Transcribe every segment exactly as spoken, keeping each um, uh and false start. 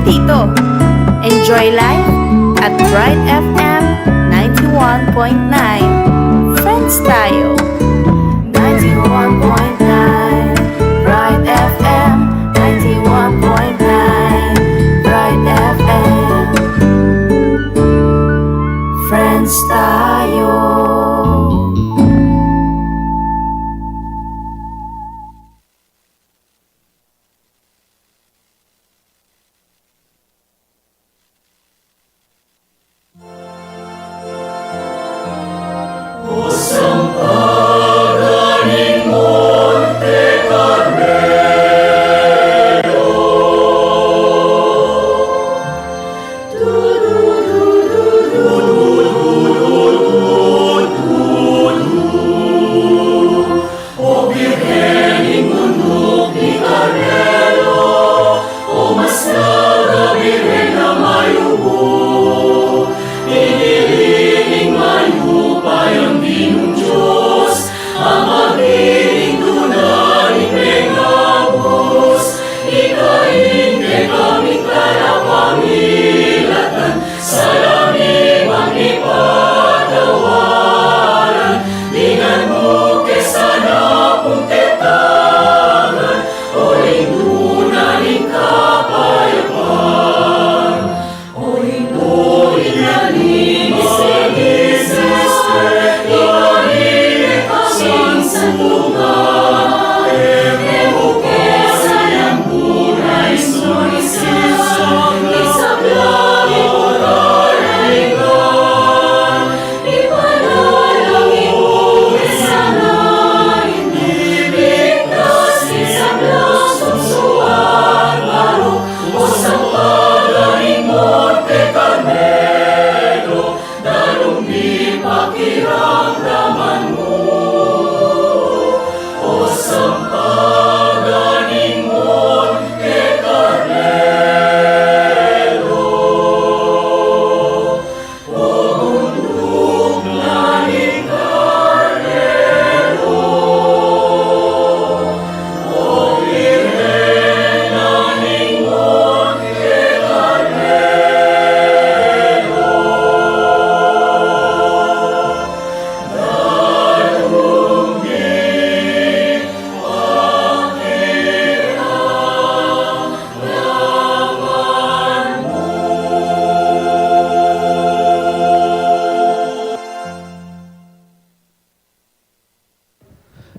Tito. Enjoy life at Bright F M ninety-one point nine. Friends tayo. Ninety-one point nine Bright F M, ninety-one point nine Bright F M. Friends tayo. O Birhen ning Bunduk ning Karmelo, o mas naga Birhen a mayumu, iniling ning mayupayang Ginung Dios, a maging duna ning mengabus, ika ing kekaming talapamilatan, sa lami mang ipatawaran, dinan mu ke sana pung ketangan, uling duna ning kapayapan. Uling, uling na ning Santo Espiritu, ika ing santungan, e mu ke sana pung rais mo ning santo, ing sablang ipung karaniwan. Ipanalangin ku ke sana, ing ligtas ning sablang sungsuan balu, o sampaga ning Monte Carmelo, danum ning pakiramdaman mu, o sampaga ning Monte Carmelo.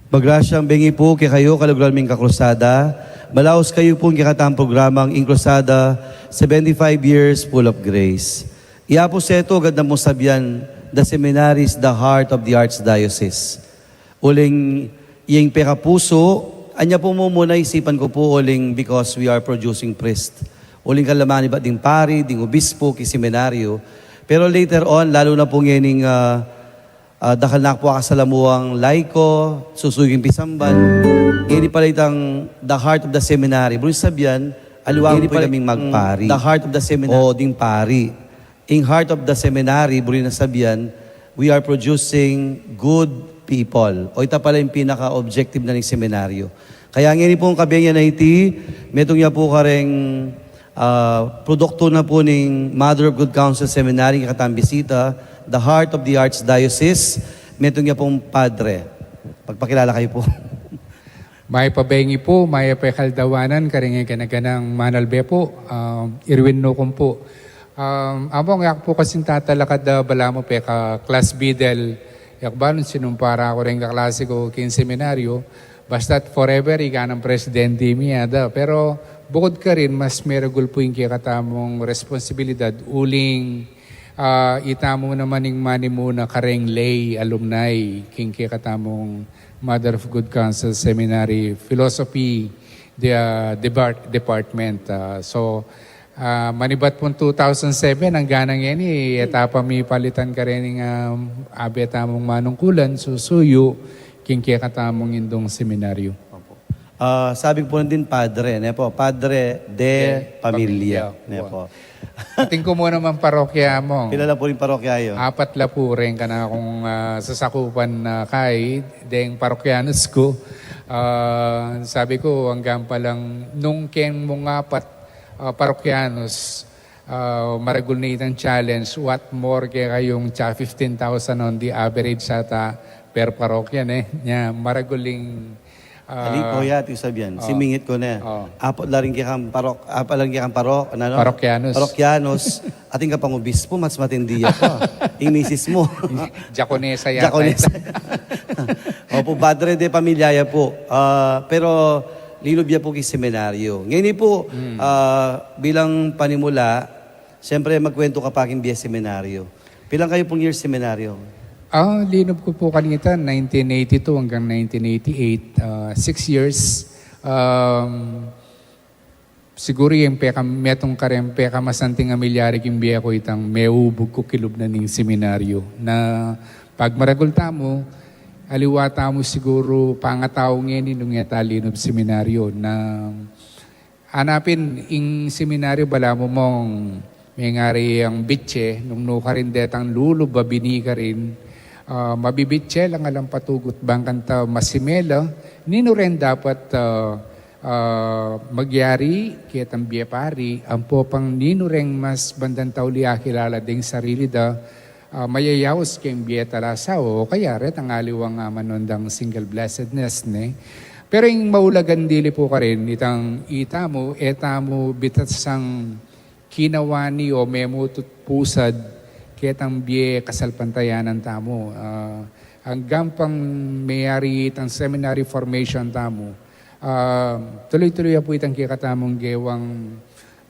Magrasyang bengi pu kekayu, kaluguran ming kakrusada. Malaus kayu pu king kekatang programang Ing Krusada, seventy-five Years Full of Grace. Iya pu setu, agad na pung sabian, the seminary is the heart of the Archdiocese. Uling ing pekapusu, anya pu mumuna isipan ku pu uling because we are producing priest. Uling kalaman ibat ding pari, ding obispo, king seminaryo. Pero later on, lalu na pu ngening, ah, ah, dakal na pu a kasalamuang laiko, susuyu king pisamban. Ngeni pala itang the heart of the seminary. Buri sabian, aliwa pu pala kaming magpari. The heart of the seminary. O, ding pari. Ing heart of the seminary, buri na sabian, we are producing good people. O ita pala ing pinaka-objective na ning seminaryo. Kaya ngeni pung kabengi a iti, metung ya pu kareng, ah, produktu na pu ning Mother of Good Counsel Seminary, ing kekatang bisita, the heart of the Archdiocese, metung ya pung padre. Pagpakilala kayu pu. Mayap a bengi pu, mayap a kaldawanan, kareng e kanaganang manalbe pu, ah, Irwin Nukum pu. Um, Among, e ku pu kasing tatalakad a balamu peka-class B del, e ku balu nung sinumpa ra ku reng kaklase ku king seminaryo, basta't forever, ika nang presidente mi, ada. Pero bukud karin, mas meragul pu ing kekatamung responsibilidad, uling, ah, itamu naman ing manimuna kareng lay alumni king kekatamung Mother of Good Counsel Seminary Philosophy, the, ah, depart-, department. Ah, so, ah, manibat pung two thousand seven, anggang ngeni, e ta pa mi palitan karening, ah, abe tamung manungkulan, susuyu, king kekatamung indung seminaryo. Opo. Ah, sabi ku pu nandin padre, ne pu? Padre de pamilya, ne pu? Atin ku mu naman parokya, Among. Pila la pu ring parokya yu? Apat la pu reng kanakung, ah, sasakupan na kai, deng parokyanus ku. Ah, sabi ku, anggang palang nung keng mung apat, ah, parokyanos, ah, maragul ne itang challenge, what more kekayung tsa fifteen thousand on the average ata per parokya, ne? Nya, maragul ing, ah, ali ko ya, ati sabian, oh, simingit ko ne. Oh. Apat la rin kekang parok, apat la rin kekang parok, ano, ano? Parokyanos. Parokyanos. Atin ka pang obispo, mas matindi ya pa. Ing misis mo. Diakonesa yata. Diakonesa. Opo, padre de pamilya ya po. Ah, pero linub ya po king seminaryo. Ngeni po, mm, ah, bilang panimula, siyempre magkwento ka pa king bie seminaryo. Pilan kayu pung year seminaryo? Ah, linub ku pu kanita, nineteen eighty-two hanggang nineteen eighty-eight, ah, six years. Um, siguru ing peka-, metung karing pekamasanting a milyari king bie ku itang meubug ku kilub na ning seminaryo. Na pagmaragul tamu, aliwa tamu siguru pangatau ngeni nung e ta linub seminaryo. Na anapin ing seminaryo, balamu mung mengari yang bitse, nung nukarin detang lulub a bini karin, ah, mabibitse la, alang patugut bang kanta masimela, ninu reng dapat, ah, ah, magyari ketang bie pari, ampo pang ninu reng mas bandang tauli akilala ding sarili da, ah, mayayaus keng bie talasa o kaya retang aliwang amanundang single blessedness, ne? Pero ing maulagang dili pu karin, itang itamu, e tamu bitasang kinawani o memutut pusad ketang bie kasalpantayanan tamu. Ah, anggang pang meyari itang seminary formation tamu, ah, tuloy-tuloy ya pu itang kekatamung gewang,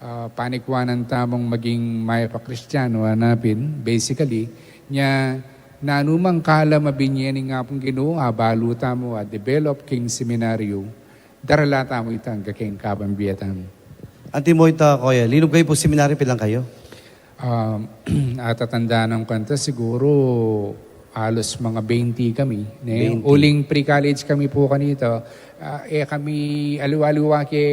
ah, panikwanan tamung maging mayap a Kristiano, anapin, basically, nya nanu mang kalam a binye ning Apung Ginu, abalu tamu, a-develop king seminaryo, darala tamu ita angga keng kabang bie tamu. Antimo ita, Koya, linub kayu pu seminaryo, pilan kayu? Ah, atatandanan ku kanta, siguru alos mga twenty kami, ne? Twenty. Uling pre-college kami pu kanita, ah, e kami aliwa-aliwa ke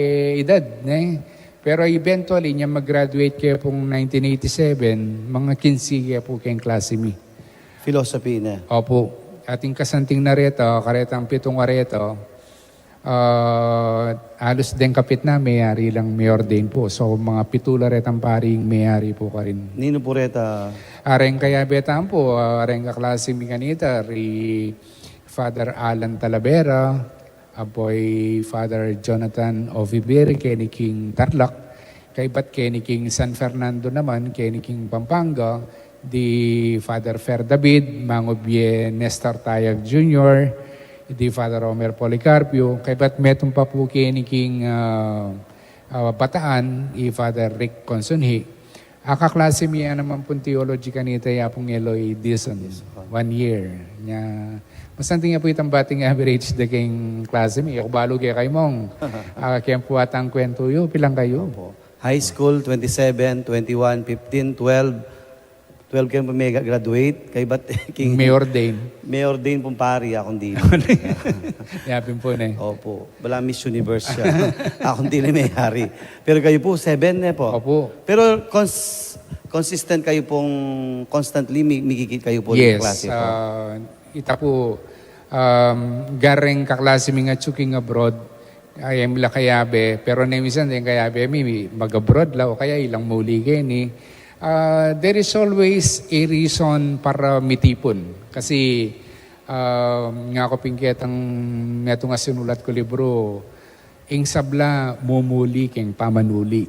edad, ne? Pero eventually, nya mag-graduate ke pung nineteen eighty-seven, mga kinse ke pu keng klase mi. Philosophy, ne? Opu. Atin kasanting na reta, karetang pitung a reta, ah, alos deng kapit na, meyari lang, me-ordain pu. So, mga pitu la retang pari ing meyari pu karin. Ninu pu reta? Areng kayabe tamu pu, ah, areng kaklase mi kanita, ri Father Alan Talavera, ampo i Father Jonathan Ovivir, keni king Tarlac, kaybat keni king San Fernando naman, keni king Pampanga, di Father Fer David, mangubie Nestor Tayag Junior, di Father Omer Policarpio, kaybat metung pa pu keni king, ah, ah, Bataan, i Father Rick Consunji. Akaklase mi ya naman pung theology kanita, ya pung Eloy Dizon. Dizon. One year. Nya, masanting ya pu itang batting average da keng klase mi. E ku balu kekayu mung, ah, keng pu atang kwentu yu, pilan kayu? Opo. High school, twenty-seven, twenty-one, fifteen, twelve. Twelve keng pag-graduate, kaybat king me-ordain. Me-ordain pung pari, akung dili. Yapin pu, ne? Opo. Bala Miss Universe ya. Akung dili meyari. Pero kayu pu, seven, ne pu? Opu. Pero cons-, consistent kayu pung, constantly mi-, mikikit kayu pu ring klase pu? Yes, ah, ita pu, um, gareng kaklase mi nga atsu king abroad, ay, e mi la kayabe, pero ne minsan deng kayabe mi, mi mag-abroad la, o kaya ilang muli keni. Ah, there is always a reason para mitipun. Kasi, ah, ngaku pin ketang metung a sinulat kung libru, ing sabla mumuli keng pamanuli.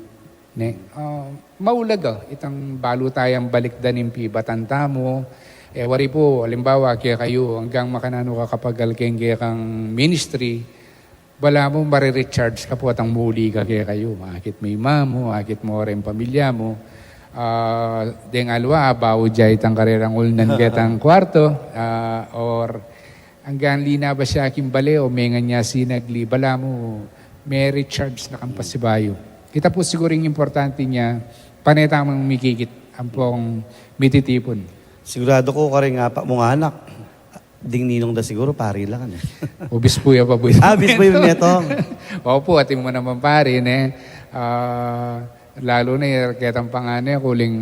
Ne? Ah, maulaga itang balu tayang balikdan ing pibatan tamu. E wari pu, alimbawa, kekayu, anggang makananu ka kapagal keng kekang ministry, balamu mare-recharge ka pu at muli ka kekayu. Akit mu ing ima mu, akit mu ring pamilya mu. Ah, deng aliwa, abayu ja itang karerang ulnan ketang kwarto, ah, or anggang linabas ya king bale o mengan ya sinagli, balamu me-recharge na kang pasibayu. Ita pu siguru ing importante nya, pane tamung mikikit ampong mititipun. Siguradu ku kareng apat mung anak, ding ninong da siguru, pari la, ne? Obispo ya pa pu. Ah, obispo yu metung. Opu, atin mu naman pari, ne? Ah, lalu na ketang pangane, uling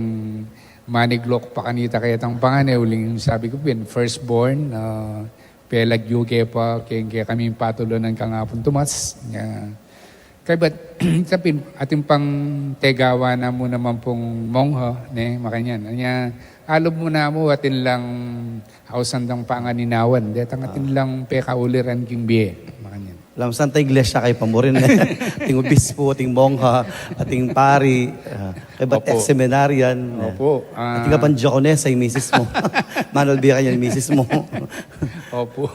maniglok pa kanita ketang pangane, uling sabi ku pin, firstborn, ah, pelagyu ke pa, keng kekaming patulunan kang Apung Tomas. Nya, Kaybat, atin pang tegawa na mu naman pung mongha, ne, makanyan. Anya, alub mu na mu, atin lang ausan dang panganinawan, detang atin lang pekauliran king bie, makanyan. Lam Santa Iglesia kay pamurin, ne. Ating obispo, ating mongha, ating pari, ah, kaybat ex-seminarian, ne. Opo, ah. Ating kapan diakonesa, ing misis mu. Manalbi ka niyan, misis mu. Opo.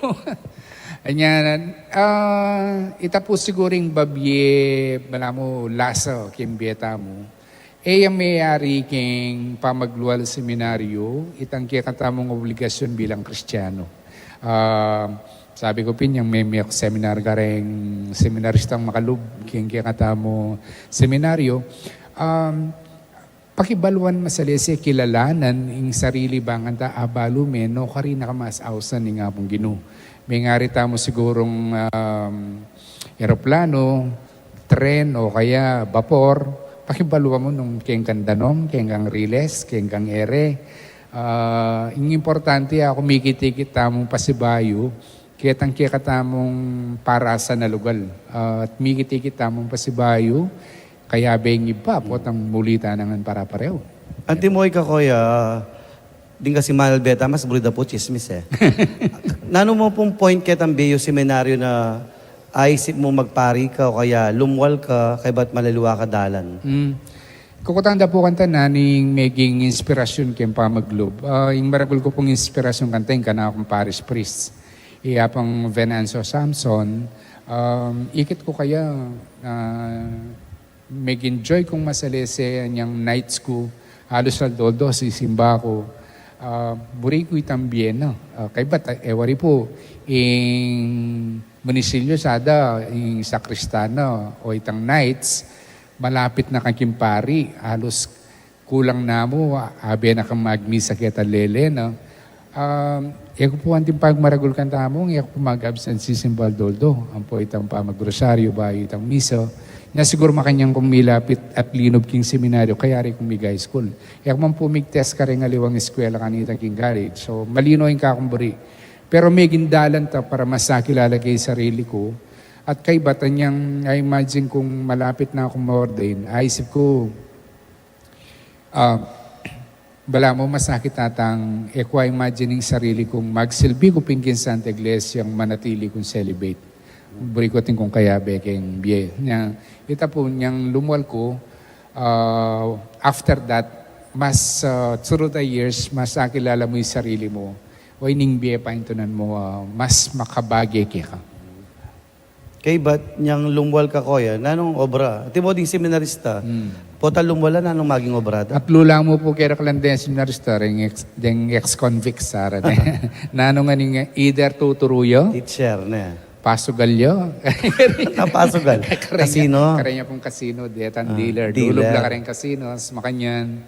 Anya, ah, ita pu siguring babie, balamu lasa king bie tamu. E ya meyari king pamaglual seminaryo, itang kekatamung obligasyon bilang Kristiano. Ah, sabi ku pin, yang me-, me-, seminar kareng seminaristang makalub king kekatamu seminaryo, um, pakibaluan masalese kilalanan ing sarili bang kanta abalu me, no, karin na ka mas ausan ning Apung Ginu. Mengari tamu sigurung, um, eroplano, tren, o kaya bapor, pakibaluan mu nung keng kang danum, keng kang riles, keng kang ere. Ah, ing importante, aku, mikit-ikit tamung pasibayu, ketang kekatamung parasan a lugal. Ah, at mikit-ikit tamung pasibayu, kayabe ing iba, potang muli ta na ngan para-pareho. Antimo ika, kuya, ding kasi manalbe ta, mas buri da pu tsismis, e. Nanu mu pung point ketang bie yu seminaryo na aisip mu magpari ka o kaya lumwal ka, kaybat malaliwa ka dalan? Mm. Kukutang da pu kanta nanu ing meging inspirasyon keng pamaglub. Ah, ing maragul ku pung inspirasyon kanta, ing kanakung parish priest, i Apung Venancio Samson, um, ikit ku kaya, ah, meg-enjoy kung masalese anyang nights ku, halos aldo-aldo sisimba ku. Ah, buri ku itang bie na. Ah, kaybat, ah, e wari pu, ing munisilyo sada, ing sakristan na, o itang nights, malapit na ka king pari, halos kulang na mu, a-, abe na kang magmisa keta lele, no? Um, e ku pu anting pagmaragul kang tamu, e ku pu mag-absent sisimba aldo-aldo, ampo itang pamagrosaryo, bayu itang misa. Nya siguru makanyan kung milapit at linub king seminaryo, kayari kung mig-high school. E ku man pu mig-test kareng aliwang eskwela kanita king college. So, malino ing kakung buri. Pero meging dalan ta para mas akilala ke ing sarili ku. At kaybat anyang, I imagine kung malapit na akung ma-ordain, aisip ku, ah, balamu masakit atang e ku a-imagine ing sarili kung magsilbi ku pin king Santa Iglesia, manatili kung celibate. Buri ku atin kung kayabe keng bie. Nya, ita pu, nyang lumwal ku, ah, after that, mas, ah, through the years, mas akilala mu ing sarili mu. O ining bie paintunan mu, ah, mas makabage keka. Kaybat nyang lumwal ka, kuya, nanung obra? Antimo ding seminarista. Hmm. Potang lumwal na, nanung maging obra da? At lulang mu pu kera kalandayan seminarista, deng ex-, deng ex-convict, sara ne. Nanung ngan ing either tuturu ya, teacher ne, pasugal ya. Ah, pasugal. Kasino? Kareng ya pung kasino, detang dealer. Dealer. Lulub la kareng kasino, makanyan.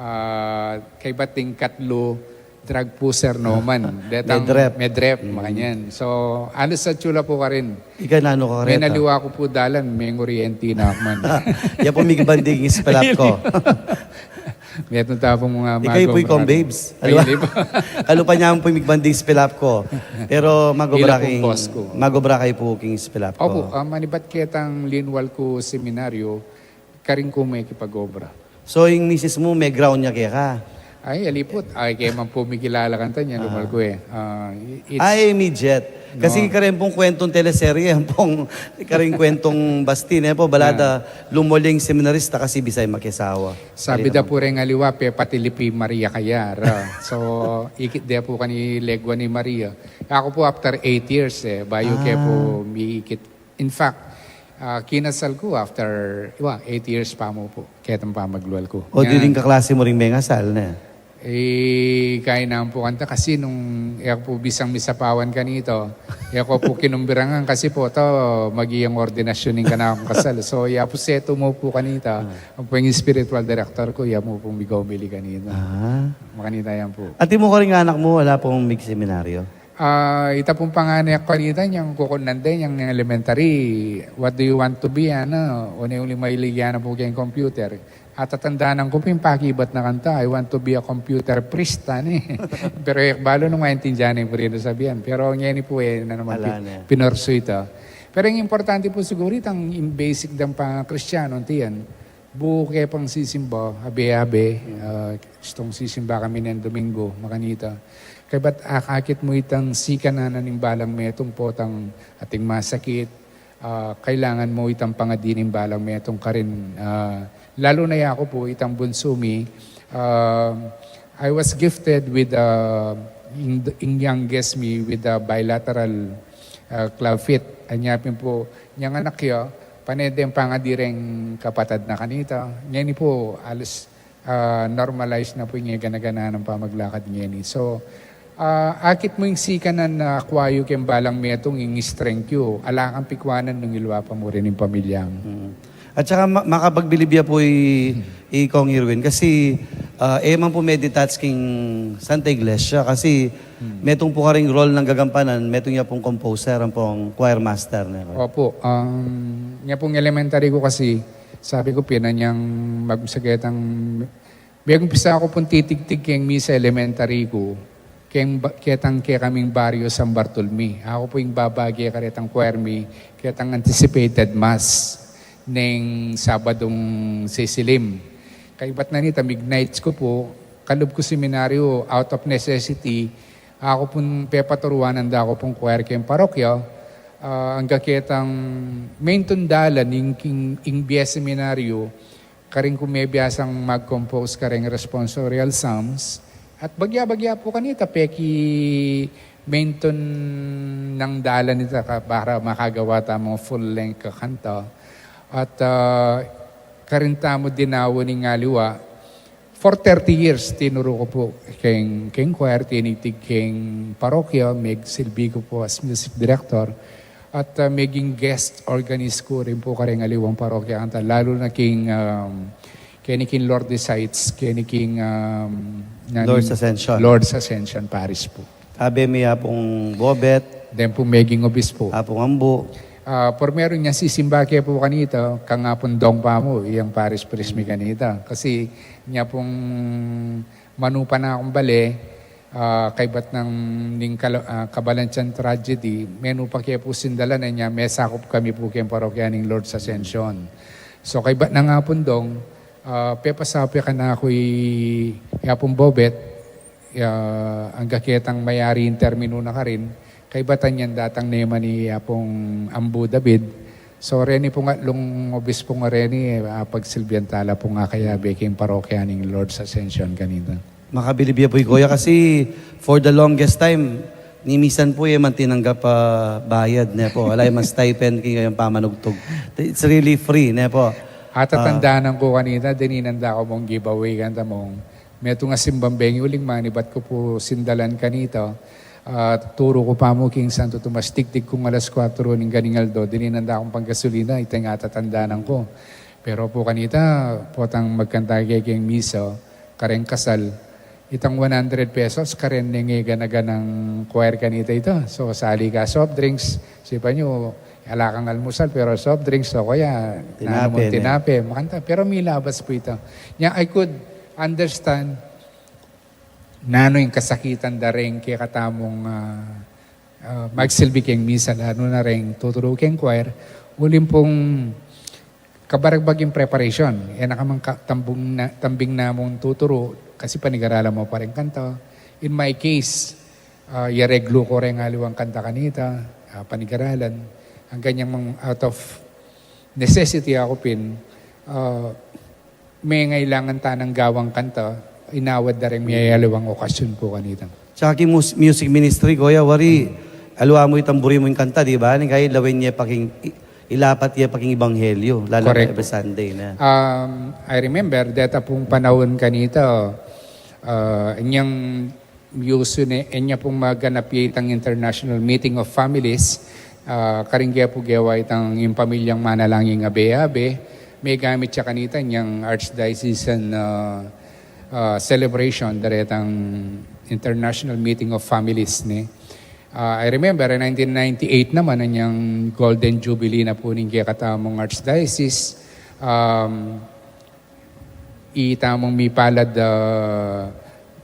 Ah, kaybat ding katlu, drug pusher no man. Detang medrep. Medrep, makanyan. So, halos atyu la pu karin. Ika, nanu ka kareta? Menaliwa ku pu dalan, mengoriente na ku man. Ya pu migbanding spelap ko. Metung ta pung mga... Ika pu magobra ikong babes. Ay, aliwa. Hindi pu. Kalupa niya pu migbanding spelap ko. Pero magobra king, magobra kay pu king spelap ko. Opo, ah, manibat ketang linwal ku seminaryo, karin ku mekipag-obra. So, ing misis mu, may ground ya keka? Ay, aliput. Ay, kaya man pu mikilala kanta, nya lumwal ku e. Ah, it's... Ay, immediate. Kasi kareng pung kwentong teleserye, pung kareng kwentong Basti, ne pu, balada lumwal ing seminarista kasi bisa ya makiasawa. Sabi da pu reng aliwa, pepatilipi Maria kaya ra. So, ikit de pu kani legua ni Maria. Aku pu after eight years e, bayu ke pu miikit. In fact, ah, kinasal ku after, iwa, eight years pa mu pu, ketang pamaglual ku. O, di rin kaklase mu ring mengasal, ne? E, kaina pu kanta kasi nung e ku pu bisang misapawan kanita, e ku pu kinumbirangan kasi pu ta maging ordinasyon ing kanakung kasal. So, ya pu setu mu pu kanita, ang pu ing spiritual director ku, ya mu pu migaumili kanita. Ah. Makanita yan pu. Antimo karing anak mu, ala pung mig-seminaryo? Ah, ita pung panganay ku kanita, nyang kukunan de, nyang elementary, "What do you want to be?" ana, o ne uli mahilig ya na pu keng computer. At tatandanan ku pin pakibat na kanta, "I want to be a computer priest," ani. Pero e ku balu nung maintindian ne pu ring sasabian. Pero ngeni pu e, na naman, ala pin-, na, pinursue ita. Pero ing importante pu siguru itang ing basic dang pangakristiano, tiyan. Bu ke pang sisimba, abe-abe, ah, istung sisimba kami neng Domingo, makanita. Kaybat akakit mu itang sikanan ning balang metung potang ating masakit, ah, kailangan mu itang pangadi ning balang metung karin, ah, lalu na yaku pu, itang bunsu mi, ah, I was gifted with, ah, ing, ing youngest mi with a bilateral, ah, club feet. Anya pin pu, inyang anak ya, pane deng pangadi reng kapatad na kanita. Ngeni pu, alas, ah, normalize na pu ing gana-gana nang pamaglakad ngeni. So, ah, akit mu ing sikanan na akwa yu keng balang metung, ing strength yu, ala kang pikuanan nung ilwa pa mu rin ing pamilyang. Mm. At saka ma-, makapagbilib ya pu i, i Kong Irwin kasi, ah, e man pu me-detach king Santa Iglesia kasi metung pu karing role nang gagampanan, metung ya pung composer, ampong choir master ne. Opo, um, nya pung elementary ku kasi, sabi ku pin, inyang magmisa ketang, megumpisa ku pung titigtig keng misa elementary ku, keng ba-, ketang kekaming baryo San Bartolome. Aku pu ing babage karetang choir mi, ketang anticipated mass neng Sabadung sisilim. Kaybat na nita, mig-nights ku pu, kalub ku seminaryo, out of necessity, aku pung pepaturuan nanda ku pung choir keng parokya, ah, angga ketang maintun dalan ing, ing, ing bie seminaryo, karin ku mebiasang mag-compose kareng responsorial psalms, at bagya-bagya pu kanita, peki maintun nang dalan nita ka-, para makagawa tamung full-length a kanta. At, ah, karin tamu dinaun ing aliwa. For thirty years, tinuru ku pu keng, keng choir, tinitig keng parokya, megsilbi ku pu as music director, at, ah, meging guest organist ku rin pu kareng aliwang parokya kanta, lalu na king, um, keni king Lourdes Heights, keni king, um, nanu, Lourdes Ascension. Lourdes Ascension Parish pu. Abe mi Apung Bobet. Then pu meging obispo. Apung Ambu. Ah, primero inyang sisimba ke pu kanita, kang Apung Dong pa mu, iyang parish priest mi kanita. Kasi inya pung manupa na kung bale, ah, kaybat nang ning kala-, ah, Cabalantian tragedy, menupa ke pu sindalan, inya mesakup kami pu keng parokya ning Lourdes Ascension. So, kaybat nang Apung Dong, ah, pepasapi kanaku i, i Apung Bobet, ah, angga ketang mayari ing terminu na karin, kaybat inyang datang ne man i Apung Ambu David. So, reni pung atlung obispung reni, ah, pagsilbian tala pu ngeni kaya be king parokya ning Lourdes Ascension kanita. Makabilib ya pu i Kuya kasi for the longest time, ni misan pu e man tinanggap a bayad, ne pu. Ala man stipend king kayang pamanugtug. It's really free, ne pu. Atatandanan ku kanita, dininan da ku mung giveaway kanta mung metung a simbang bengi uling manibat ku pu sindalan kanita. Ah, turu ku pa mu king Santo Tomas, tigtig kung alas kuatro ning ganing aldo, dininan da kung panggasolina, ita ing atatandanan ku. Pero pu kanita, potang magkanta ke keng misa, kareng kasal, itang one hundred pesos, karen neng e gana-ganang choir kanita ita. So, sali ka soft drinks, sipan yu, ala kang almusal, pero soft drinks, o kaya, tinape, nanu mu, ne? Tinape, makanta. Pero milabas pu ita. Nya, I could understand nanu ing kasakitan da reng kekatamung, ah, ah, magsilbi keng misa, lalu na reng tuturu keng choir. Uling pung kabaragbag ing preparation. E na ka man ka-, tambung na, tambing na mung tuturu, kasi panigaralan mu pa reng kanta. In my case, ah, yareglu ku reng aliwang kanta kanita, ah, panigaralan. Anggang inyang mang out of necessity aku pin, ah, mengailangan tanang gawang kanta, inawad da reng miyayaliwang okasyon pu kanita. Tsaka king mus-, music ministry, Kuya, wari, aliwa mu itang buri mung kanta, di ba? Ning kaya lawen ye pa king, i-, ilapat ye pa king ebanghelyo, lalu na, correct, every Sunday na. Um, I remember, deta pung panaun kanita, ah, inyang yusu ne, inya pung maganap ya itang International Meeting of Families, ah, karin ke pu gewa itang Ing Pamilyang Manalangin Abe-abe, megamit ya kanita inyang Archdiocesan, ah, ah, celebration, daretang International Meeting of Families, ne. Ah, I remember, in nineteen ninety-eight naman, inyang Golden Jubilee na pu ning kekatamung Archdiocese, um, itamung mipalad, ah,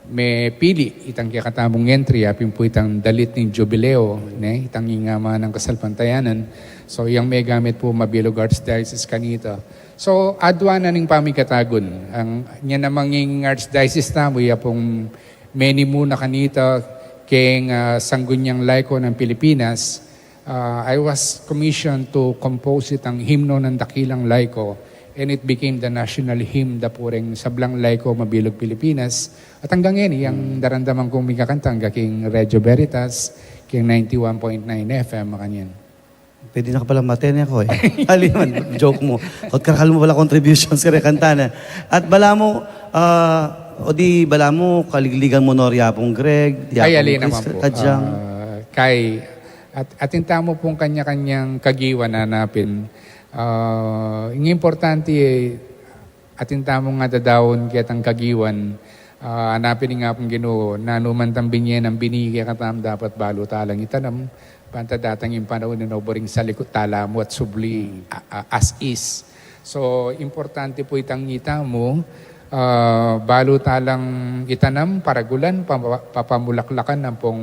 mepili itang kekatamung entry, apin pu itang dalit ning Jubileo, ne, itang ing amanang kasalpantayanan. So, yang megamit pu mabilug Archdiocese kanita. So, adua na ning pamikatagun. Ang, nya namang ing Archdiocese tamu, ya pung meni muna kanita keng, ah, Sangguniang Laiko ng Pilipinas. Ah, I was commissioned to compose itang himno ng dakilang laiko, and it became the national hymn da pu reng sablang laiko mabilug Pilipinas. At anggang ngeni, yang daramdaman kung mikakanta, anggang keng Radio Veritas, keng ninety-one point nine F M, makanyan. Pwede na ka pala matene ako eh. Ali man, joke mu. Kot karakal mu pala contributions kare kanta na. At balamu, ah, o di balamu, kaligligan mu no ri Apung Greg, di Ay, Apung ali Chris, naman po. Kadyang. Ah, kay, at, atin tamu pung kanya-kanyang kagiwan na hanapin. Ah, ing importante, eh, atin tamung adadaun ketang kagiwan, ah, hanapin ing Apung Ginu, nanu man tang binye nang bini kekatamu dapat balu talang itanam, banta datang ing panaun na no buring salikut tala mu at subli, a-, a-, as is. So, importante pu itang itamu, ah, balu talang itanam, paragulan, pa-, papamulaklakan ampong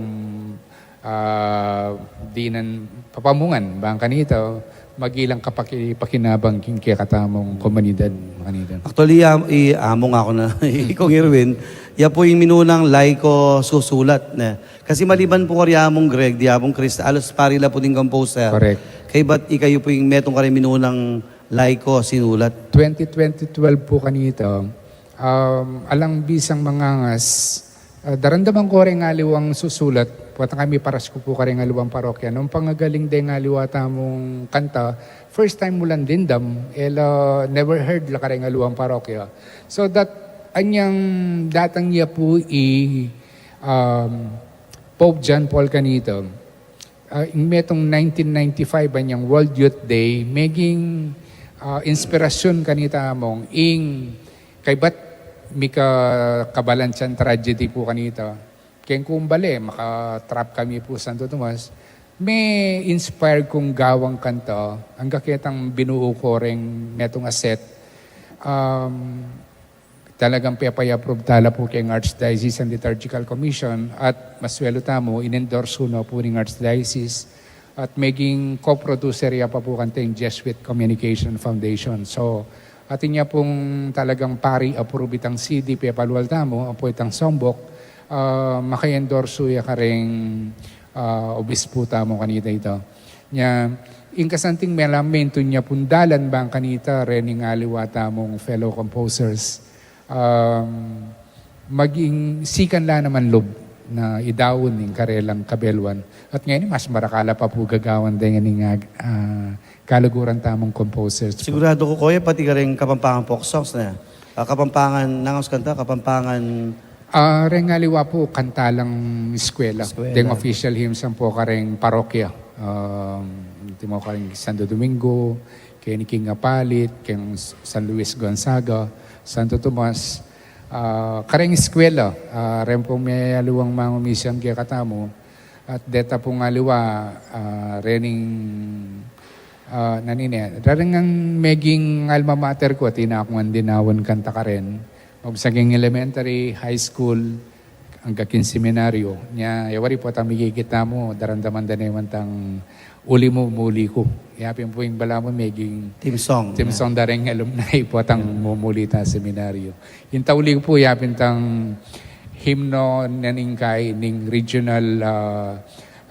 ah, dinan papamungan, bang kanita, magilang kapaki-, pakinabang king kekatamung komunidad, makanyan. Actually, am-, i-, among ako na, Kong Erwin, ya pu ing minunang laiko susulat, ne? Kasi maliban pu kari Among Greg, di Apung Chris, alos pari la pu ding composer. Correct. Kaybat ikayu pu ing metung kari minunang laiko sinulat. Twenty twenty-twelve pu kanita, um, alang bisang mangangas, ah, daramdaman ko reng aliwang susulat, pota kami parasku pu kareng aliwang parokya. Nung pangagaling deng aliwa tamung kanta, first time mu lang dimdam, e la never heard la kareng aliwang parokya. So that, anyang datang ya pu i, um, Pope John Paul kanita, ah, ing metung nineteen ninety-five anyang World Youth Day, meging, ah, inspirasyon kanita among ing kaybat mika kabalansyang tragedy pu kanita. Keng kumbale, maka-trap kami pu Santo Tomas, me-inspire kung gawang kanta, anggang ketang binuu ko reng metung a set. Um, talagang pepaya-approve tala pu keng Archdiocese and Liturgical Commission at maswelu tamu, in-endorse na pu ning Archdiocese at meging co-producer ya pa pu kanta ing Jesuit Communication Foundation. So, atin ya pung talagang pari-approve itang C D pepalual tamu, ampo itang songbook, ah, maka-endorse ya kareng, ah, obispu tamu kanita ita. Nya, ing kasanting mela mentun ya pung dalan bang kanita, reng aliwa tamung fellow composers, um, maging sikan la naman lub na idaun ing karelang kabeluan. At ngeni, mas marakal la pa pu gagawan deng, ah, kaluguran tamung composers pu. Sigurado ku, Koye, pati kareng Kapampangan folk songs na. Ah, Kapampangan, nangaus kanta, Kapampangan. Ah, reng aliwa pu, kanta lang eskwela. Eskwela. Deng official hymns ampo kareng parokya. Um, antimo kareng Santo Domingo, keng King Apalit, keng San Luis Gonzaga, Santo Tomas, ah, kareng eskwela, ah, reng pung me aliwang mangumisan kekatamu, at deta pung aliwa, ah, reng, ah, nanine, rareng ang meging alma mater ku, atin aku ngan dinaun kanta karen, magsa keng elementary, high school, anggang keng seminaryo. Nya, e wari pu, tang mikikit tamu, daramdaman da ne man tang Uli Mu, Muli Ku. Ya pin pu ing balamu meging theme song, theme song da reng alumni pu, tang mumuli ta seminaryo. Ing Tauli Ku pu, ya pin tang himno na ning kai ning regional, ah,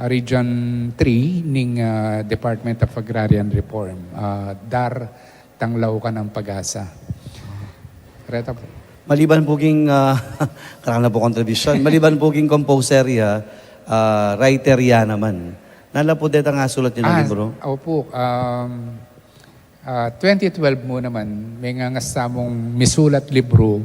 Region three ning, ah, Department of Agrarian Reform. Ah, Dar Tanglaw Ka ng Pag-asa. Reta pu. Maliban pu king, ah, karang na pu contribution. Maliban pu king composer ya, ah, writer ya naman. Nanu la pu detang asulat yu na libro? Ah, opu. Um, ah, twenty twelve mu naman, mengangas tamung misulat libro,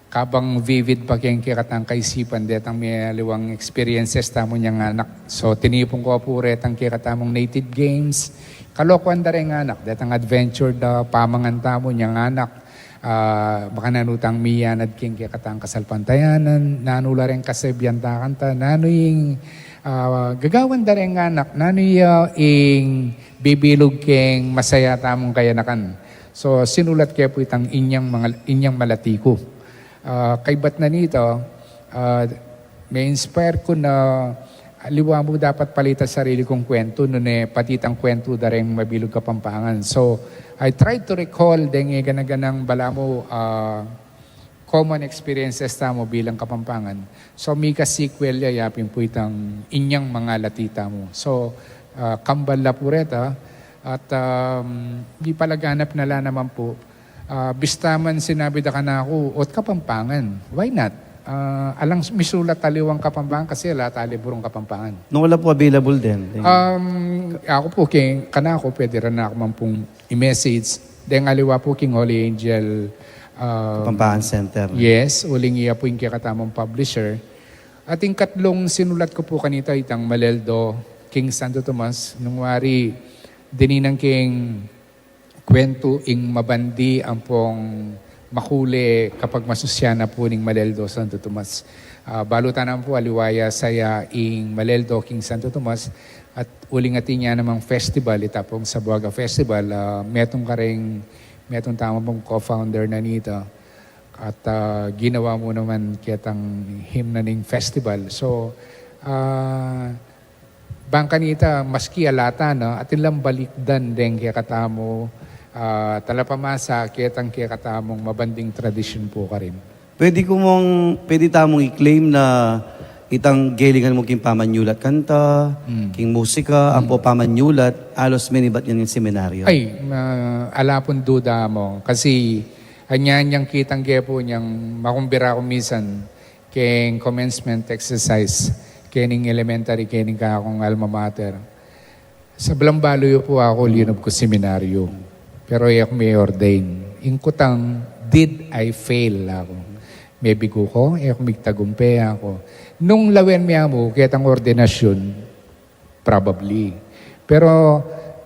kabang vivid pa keng kekatang kaisipan, detang me aliwang experiences tamu nyang anak. So, tinipun ku pu retang kekatamung native games, kalokuan da reng anak, detang adventure da pamangan tamu nyang anak. Ah, makananu tang miyanad keng kekatang kasalpantayanan, nanu la reng kasebian ta kanta, nanu ing, ah, gagawan da reng anak, nanu ya ing bibilug keng masaya tamung kayanakan. So, sinulat ke pu itang Inyang Mangal-, Inyang Malati Ku. Ah, kaybat na nita, ah, me-inspire ku na aliwa mu dapat pala ita sarili kung kwentu, nune pati itang kwentu da reng mabilug Kapampangan. So, I tried to recall deng gana-ganang balamu, ah, common experiences tamu bilang Kapampangan. So, mika-sequel ya, yapin pu itang inyang mangalati tamu. So, ah, kambal la pu reta, at, um, mipalaganap na la naman pu. Ah, bista man sinabi da kanaku, "Ot Kapampangan, why not?" Ah, alang misulat aliwang Kapampangan kasi ala tali burung Kapampangan. Nung wala pu available din. Yung Um, aku pu, king, kanaku, pwede rin aku man pung i-message. Deng aliwa pu king Holy Angel, um, Kapampangan Center. Yes, uling iya pu ing kekatamung publisher. At ing katlung sinulat ku pu kanita itang Maleldo king Santo Tomas, nung wari dinan king kwentu ing mabandi ampong makule kapag masusya na pu ning Maleldo Santo Tomas. Ah, balu ta naman pu aliwa ya saya ing Maleldo king Santo Tomas, at uling atin ya namang festival, ita pung Zamboanga Festival, ah, metung kareng, metung tamu pung co-founder na nita. At, ah, ginawa mu naman ketang himna ning festival. So, ah, bang kanita, maski ala ta, no, atin lang balikdan deng kekatamu, ah, talapamasa, ketang kekatamung mabanding tradisyun pu karin. Pwede ku mung, pwede tamung i-claim na itang gelingan mu king pamanyulat kanta, Mm. king musika, Mm. ampo pamanyulat, alos minibat ngan king seminaryo. Ay, ma-, ala pung duda mu. Kasi, anya nyang kitang ke pu nyang makumbira ku minsan, keng commencement exercise, kening elementary, kening kakung alma mater. Sablang balu yu pu aku, linub ku seminaryo. Pero e ku me-ordain. Ing kutang, did I fail aku? Mebigu ku, e ku migtagumpe aku. Nung lawen me amu, ketang ordinasyun, probably. Pero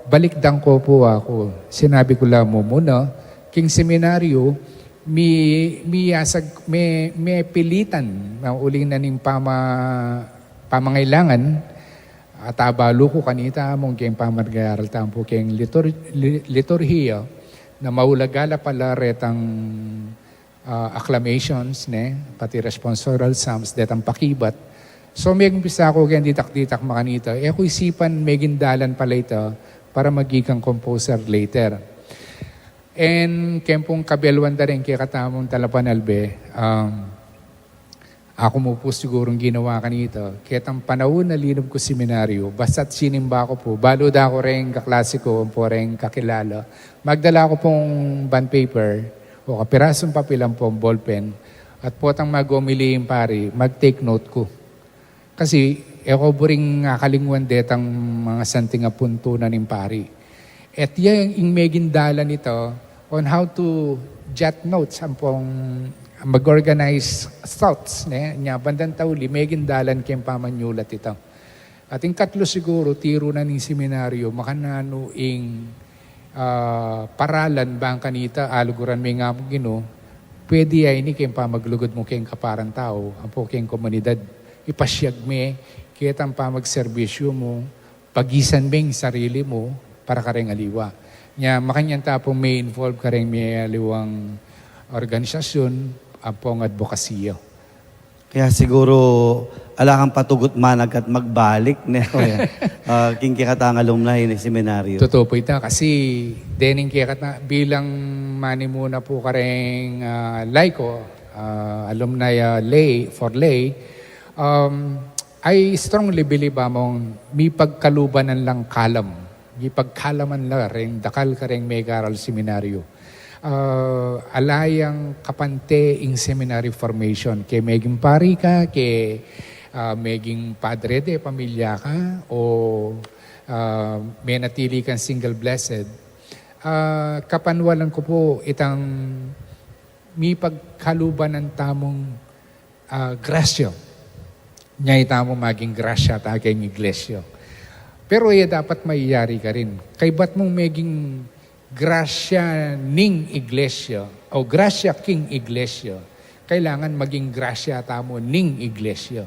balikdan ku pu aku. Sinabi ku la mu muna, king seminaryo, mi-, miyasag-, me-, mepilitan na uling na ning pama-, pamangailangan, at abalu ku kanita, mung keng pamag-aral tamu pu keng litur-, li-, liturhiya, na maulaga la pala retang, ah, acclamations, ne, pati responsorial psalms, detang pakibat. So, megumpisa ku keng ditak-ditak makanita, e ku isipan meging dalan pala ita para maging composer later. And keng pung kabeluan da ring kekatamung talapanalbe, um, aku mu pu sigurung ginawa kanita, ketang panaun a linub ku seminaryo, basta't sinimba ku pu, balu da ku reng kaklase ku, ampo reng kakilala, magdala ku pung bond paper, o kapirasung papel ampong ballpen, at potang magomili ing pari, mag-take note ku. Kasi, e ku buring akalingwan detang mga santing a puntu na ning pari. At ya ing meging dalan ita on how to jot notes, ampong mag-organize thoughts, ne? Nya, bandang tauli, meging dalan keng pamanyulat ita. At ing katlu siguru, tiru na ning seminaryo, makananu ing, ah, paralan bang kanita, aluguran me ing Ampong Ginu, pwede ya ini keng pamaglugud mu keng kaparang tau, ampo keng komunidad. Ipasyag me, ketang pamagserbisyu mu, pagisan me ing sarili mu, para kareng aliwa. Nya, makanyan ta pung me-involve kareng me aliwang organisasyun, ampong adbokasya. Kaya siguro, ala kang patugut managkat magbalik, ne? Kaya, ah, king kekatang alumni ning seminaryo. Totoo pu ita, kasi dening kekata-, bilang manimuna pu kareng, ah, laiko, ah, alumni, ah, lay, for lay, um, I strongly believe, among mipagkaluban lang kalam. Mipagkalaman la reng dakal kareng megaral seminaryo. Ah, ala yang kapante ing seminary formation. Ke meging pari ka, ke, ah, meging padre de pamilya ka, o, ah, menatili kang single blessed. Ah, kapanwalan ku pu itang mipagkaluban tamung ah, grasya. Nya ita mu maging grasya ta keng iglesia. Pero e dapat maiyari karin. Kaybat mung meging grasya ning iglesia, o grasya king iglesia, kailangan maging grasya tamu ning iglesia.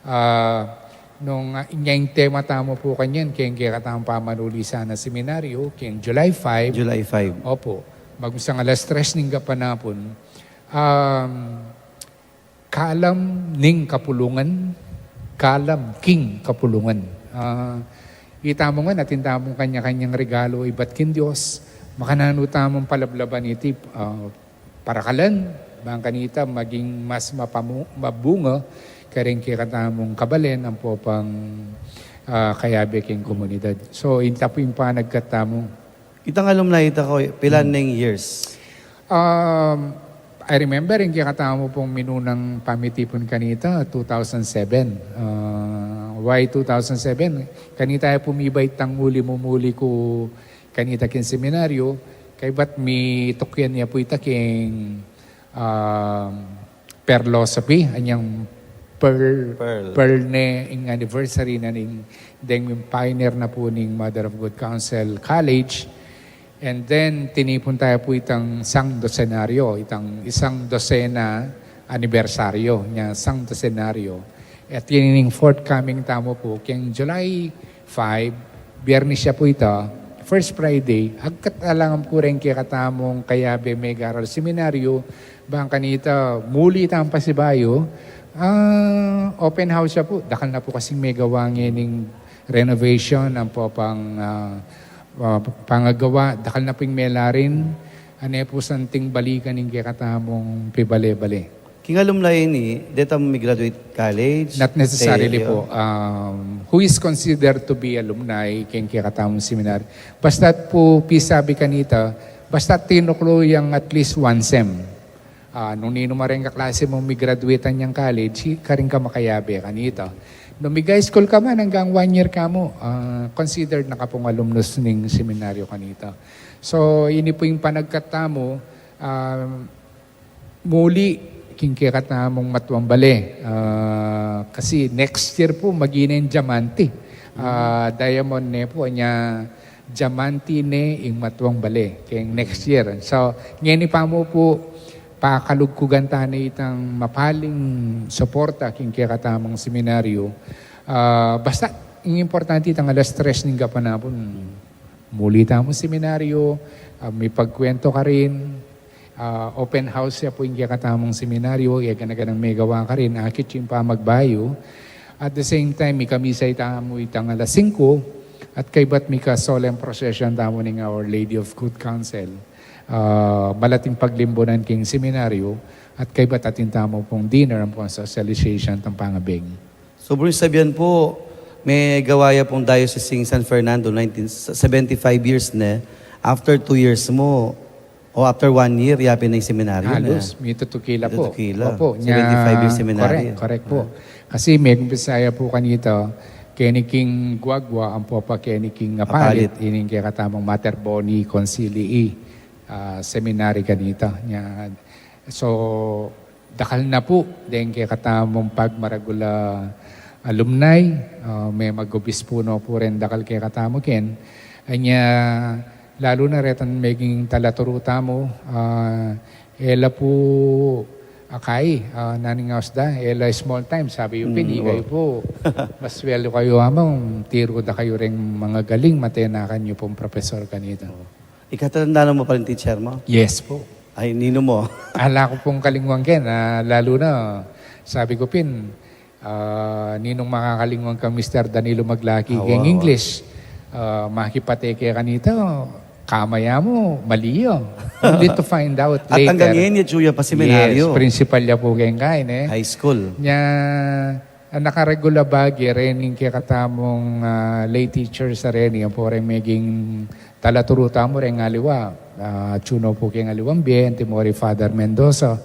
Ah, nung, ah, inya ing tema tamu pu kanyan, keng kekatamung pamanuli sana seminaryo, keng July five. July five. Opo. Magmisang alas tres ning kapanapun. Um, Kalam ning kapulungan, Calum King Capulungan. Ah, itamu ngan, atin tamung kanya-kanyang regalu ibat king Dios, makananu tamung palablaban iti, ah, parakalan, bang kanita maging mas mapamu-, mabunga, karing kekatamung kabalen, ampo pang, ah, kayabe king komunidad. So, ita pu ing panagkat tamu. Itang alumni ita ko, pilan neng years? Um, I remember, ing kekatamu pung minunang pamitipun kanita, two thousand seven. Ah, why two thousand seven? Kanita ya pu miba itang muli-mumuli ku kanita king seminaryo, kaybat mitukyan ya pu ita king, um, Pearlosophy, anyang pearl, Pearl. Pearl ne ing anniversary na ning, deng pioneer na pu ning Mother of Good Counsel College. And then, tinipun tamu pu itang sang dosenaryo, itang isang dosena anibersaryo nya, sang dosenaryo. At yan ing forthcoming tamu pu, keng July five, Biyernes ya pu ita, first Friday, agkat alang pu reng kekatamung kayabe megaral seminaryo, bang kanita, muli tang pasibayu, ah, open house ya pu, dakal na pu kasing megawa ngening renovation, ampo pang, ah, ah, pangagawa, dakal na pung melarin, ane pu santing balikan ing kekatamung pibale-bale. King alumni ini, deta mu mi-graduate college? Not necessarily pu. Um, who is considered to be alumni king kekatamung seminary? Basta pu pisabi kanita, basta tinuklu yang at least one sem. Ah, nung ninu mareng kaklase mu mi-graduate-an yang college, hi-, karin ka makayabe kanita. Nung mig-high school ka man, anggang one year ka mu, ah, considered na ka pung alumnus ning seminaryo kanita. So, ini pu ing panagkat tamu, ah, muli king kekatamung matuang bale. Ah, kasi next year pu, maging diamante. Ah, diamond ne pu, anya diamante ne ing matuang bale keng next year. So, ngeni pa mu pu, pakalugkugan ta ne itang mapaling suporta king kekatamung seminaryo. Ah, basta, ing importante itang alas tres ning gapanapun, muli tamung seminaryo, ah, mipagkwento karin, ah, open house ya pu ing kekatamung seminaryo, e gana-ganang megawa karin, akit ing pamagbayu. At the same time, mikamisa tamu itang alas singko, at kaybat mika-solemn procession tamu ning Our Lady of Good Counsel. Ah, malating paglimbunan king seminaryo, at kaybat atin tamu pung dinner, ampong socialization, tang pangabeng. So, buri sabian pu, megawa ya pung Diocese ning San Fernando, nineteen, seventy-five years ne. After two years mu, o after one year, yapin na ing seminaryo na. Halos, mitutukila pu. Mitutukila. Opo, nya, seventy-five years seminaryo. Correct, correct pu. Ah. Kasi megumpisa ya pu kanita, keni king Guagua, ampo pa keni king Apalit, Apalit. Ining kekatamung Mater Boni Concilii, ah, seminary kanita. Nya, so, dakal na pu deng kekatamung pagmaragul a alumni, ah, me-, mag-obispu no pu reng dakal kekatamu ken. Anya, lalu na retang meging talaturu tamu, ah, e la pu akai, ah, nanu ing aus da, e la small time, sabi yu pin, mm, ikayu pu. Masweldo kayu amang, tiru da kayu reng magagaling, matenakan yu pung profesor kanita. Ikatatanda mu pa ring teacher mu? Yes pu. Ay, ninu mu? Ala ku pung kalingwan ken, ah, lalu na, sabi ku pin, ah, ninung makakalingwan kang Mister Danilo Maglaki keng English. Ah, makipate ke kanita, kamaya mu, mali ya. Only to find out later. At anggang ngeni, atyu ya pa seminaryo. Yes, principal ya pu keng kain, e. High school. Nya, ang nakaregula bagi, rening kekatamung, ah, lay teachers a reni, ampo reng meging talaturu tamu reng aliwa. Ah, atyu no pu keng aliwang bie, antimori Father Mendoza.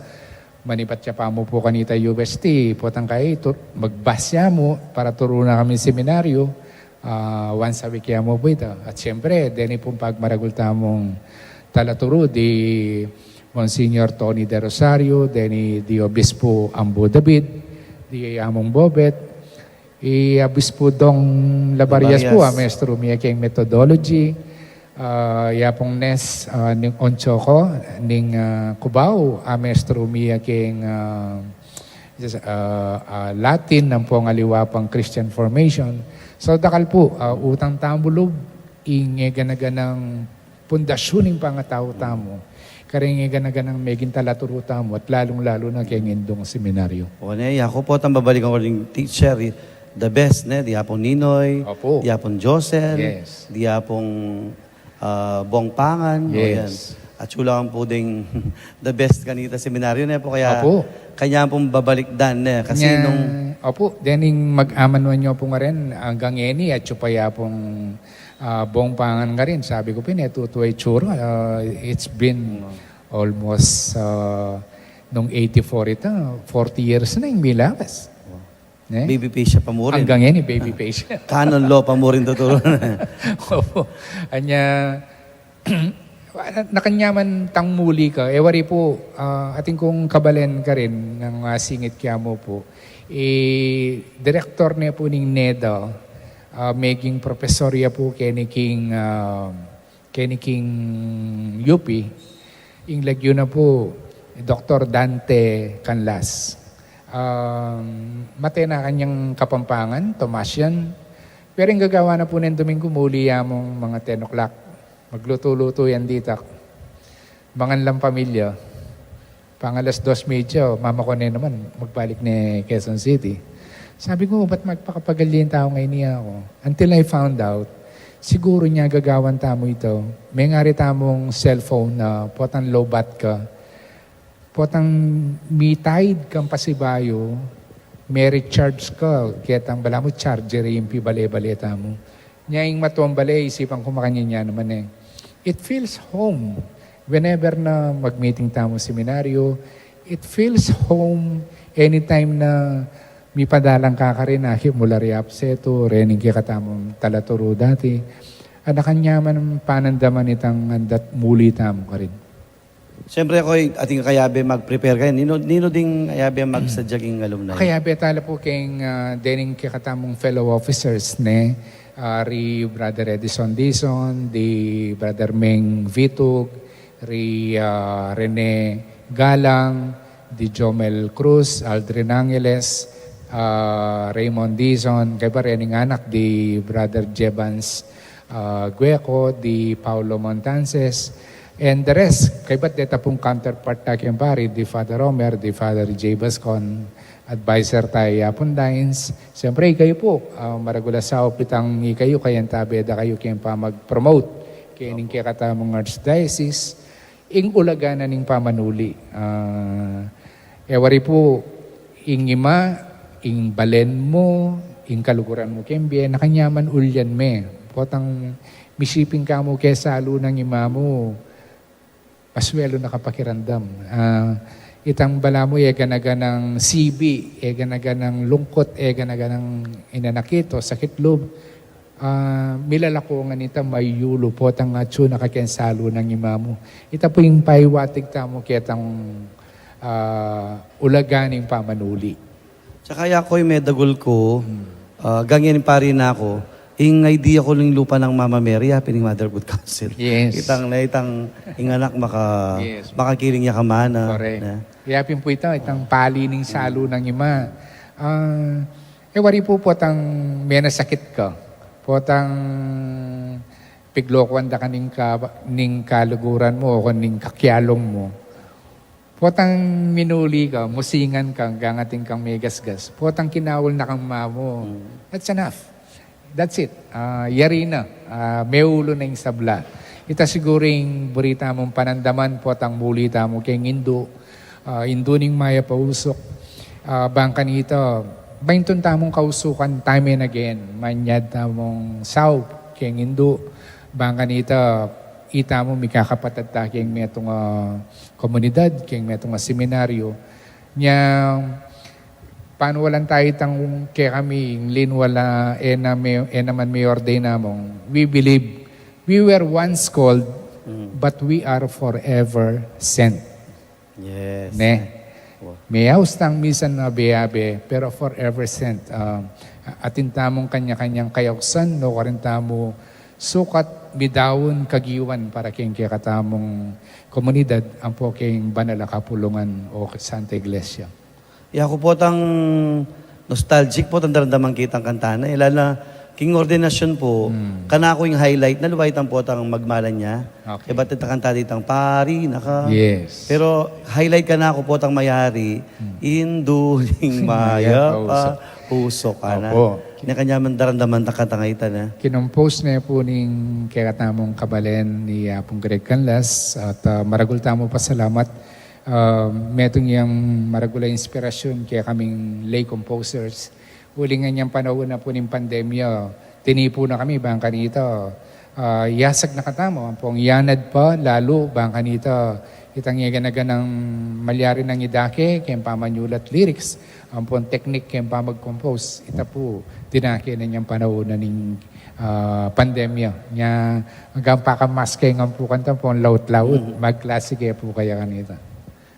Manibat ya pa mu pu kanita U S T, potang kai, tu-, mag-bus ya mu, para turu na kami seminaryo. Ah, once a week ya mu pu ita. At siyempre, deni pung pagmaragul tamung talaturu, di Monsignor Tony De Rosario, deni di Obispo Ambo David, di Among Bobet, i Obispo Dong Labarias pu, Labarias. A maestro mi ya keng methodology, ah, ya pung Nes, ah, ning Onchoco, ning, ah, Cubao, a maestro mi ya keng, ah, ah, ah, Latin, ampong aliwa pang Christian formation. So, dakal pu, ah, utang tamu lub, ing e gana-ganang pundasyun ning pangatau tamu, karing e gana-ganang meging talaturu tamu, at lalung-lalu na keng Indung Seminaryo. O ne, ya ku pu, tang babalikan ku ring teacher, i-, the best, ne? Dia pung Ninoy, Opo. dia pung Josel, Yes. dia pung, ah, Bong Pangan, o Yes. yan. At siya lang po ding the best kanita seminaryo, ne po? Kaya Opo. kanya pong babalikdan, ne? Kasi Nya, nung opo, dening mag-aman nyo po nga rin, hanggang eni, at siya pa ya pong, ah, Bong Pangan nga rin. Sabi ko, "Pin, eto, eto, itsura, ah, it's been almost, ah, nung eighty-four ita, forty years na ing milawas." Ne? Baby face siya pa mu rin. Hanggang eni, baby face. Canon law pa mu rin tuturo. Opo. Anya, nakanyaman tang muli ka. E wari po, ah, atin kung kabalen ka rin nang, ah, singit kaya mo po. E, direktor ne po ning NEDA, ah, meging profesor ya po keni king, ah, keni king U P, ing lagyu na po, Doktor Dante Canlas. Um, mate na kanyang Kapampangan, Tomasian. Pero ing gagawa na po nen Domingo, muli ya mung mga ten o'clock. Magluto-luto yan ditak. Mangan lang pamilya. Pang alas dos medya, mama ko na naman, magbalik ne Quezon City. Sabi ko, "Ba't magpakapagal yung tao ngayon niya ako?" Until I found out, siguro niya gagawan tamu ito. May ngari tamung cellphone na potang low bat ka. Potang mi-tied kang pasibayu, may recharge ka. Ketang bala mu charger yung pibale-bale tamu. Nya ing matuang bale, isipan ku makanyan ya naman e. It feels home. Whenever na mag-meeting tamu seminaryo, it feels home anytime na mipadalan ka karin, akit mu la ri Apseto, rening kekatamung talaturu dati. Anakan ya man panandaman itang andat muli tamu karin. Siyempre, ako, atin kayabe mag-prepare kayo. Nino, nino ding kayabe magsadya king alumni? Kayabe tala po keng, ah, dening kekatamung fellow officers, ne? Ah, ri Brother Edison Dizon, di Brother Meng Vitug, ri, ah, Rene Galang, di Jomel Cruz, Aldrin Angeles, ah, Raymond Dizon, kaybat rening anak di Brother Jebans, ah, Gueco, di Paulo Montances, and the rest. Kaybat deta pung counterpart ta keng pari, di Father Omer, di Father J Bascon, adviser tayo yapun Dines. Siyempre, ikayu po, ah, maragul a saup itang ikayu, kayang tabe da kayu keng pamag-promote kening kekatamung archdiocese. Ing ulaga na ning pamanuli. Ah, e wari po, ing ima, ing balen mu, ing kaluguran mu keng bie, nakanyaman ulyan me. Potang misiping ka mu kesalu nang ima mu, paswelu na ka pakiramdam. Ah, itang bala mu, e gana-ganang sibi, e gana-ganang lungkut, e gana-ganang inanakit o sakit lub. Ah, milalaku ngan ita, mayulu potang atsu na ka keng salu nang ima mu. Ita pu ing paiwatig tamu ketang, ah, ulaga ning pamanuli. Tsaka yaku, medagul ku, ah, ganyan pari na ku, ing idea ku ning lupa nang Mama Mary, ah, pin ning Motherhood Council. Yes. Itang, na itang, ing anak maka, Yes. makakiling ya kamana. Correct. Na. Yapin pu ita, itang pali ning salu nang ima. Ah, e wari pu potang menasakit ka. Potang piglokuan da ka ning ka-, ning kaluguran mu o ning kakialung mu. Potang minuli ka, musingan ka, anggang atin kang megasgas. Potang kinaul na kang ima mu. That's enough. That's it. Ah, yari na. Ah, meulu na ing sabla. Ita siguru ing buri tamung panandaman, potang muli tamu keng indu. Ah, indu ning mayap a usuk. Ah, bang kanita, maintun tamung kausukan, time and again. Manyad tamung saup keng indu. Bang kanita, ita mu mikakapatad ta keng metung a komunidad, keng metung a seminaryo. Nya, panuwalan tayu itang kekami, ing linwal a, e na me-, e na man me-ordain namung. We believe we were once called, but we are forever sent. Yes. Ne? Wow. Meyaus tang misan abe-abe, pero forever sent. Ah, atin tamung kanya-kanyang kayausan, nukarin tamu sukat midaun kagiwan para keng kekatamung komunidad, ampo keng banal a kapulungan o Santa Iglesia. Yaku, potang nostalgic, potang daramdaman kitang kanta na. E, lalo na, King ordinasyon po, Hmm. kanaku ing highlight na luwaitan po tang magmalan ya. Okay. Ibat ita kanta ditang pari, naka. Yes. Pero highlight kanaku po tang mayari, Hmm. Indu ning Mayap a Mayap a Usok. Usok, ana. Opo. Nya kanyaman daramdaman ta kanta ngeni, na. Kinompose ne po ning kekatamung kabalen ni Apung Greg Canlas, at, ah, maragul tamu pasalamat. Ah, metung yang maragul a inspirasyon kekaming lay composers. Uling inyang panaun na po ning pandemya, tinipu na kami, bang kanita, ah, yasag na katamu, ampong yanad pa, lalu, bang kanita, itang iganaganang malyari nang idake, keng pamanyulat lyrics, ampong teknik, keng pamag-compose. Ita po, dinake na inyang panaun na ning, ah, pandemya. Nya, hanggang pakamaske ngan po kanta, ampong laut-laut, Mm. magklase ke po kaya kanita.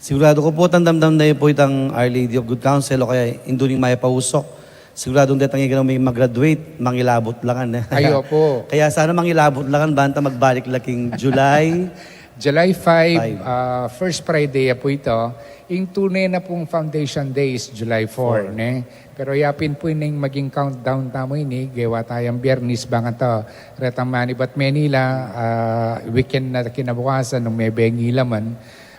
Siguradu ku pu, damdam na yu pu itang Our Lady of Good Counsel o kaya Indu ning Mayap a Usok. Siguradu detang iganang mag-graduate, mangilabut la ngan, e. Ay, opo. Kaya sana mangilabut la ngan, banta magbalik la king July. July five, Five. Ah, first Friday ya pu ita. Ing tune na pung Foundation Day is July four, Four. Ne? Pero yapin pu ining maging countdown tamu ini, gewa tayang Biyernes, bang kanita, retang manibat Manila, ah, weekend na kinabukasan, nung mebengi la man,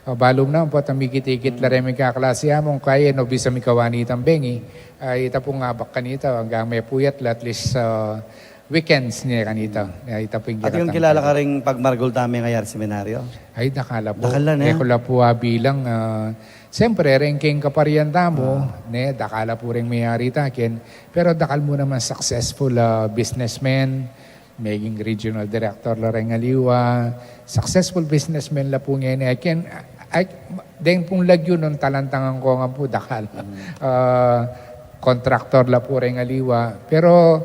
Ah, balu mu naman pu, at mikit-ikit la reng mikaklase ya, mung kaya no bisa mikawa nitang bengi. Ah, ita pung abak kanita, hanggang mepuyat la, at least, ah, weekends ne kanita. Ya, ita pu ing At yung kekatang kilala ka pwede. Ring pagmaragul tamu ngeni a seminaryo? Ay, dakal la pu. Dakal la, ne? E ku la pu abilang, ah, siyempre, reng king kaparian tamu, Ah. ne, dakal la pu reng meyari taken, pero dakal mu naman successful, ah, businessman, meging regional director la reng aliwa, successful businessman la pu ngeni. I can, I, deng pung lagyu nung talantangan ku ngan pu, dakal. Mm. Ah, contractor la pu reng aliwa. Pero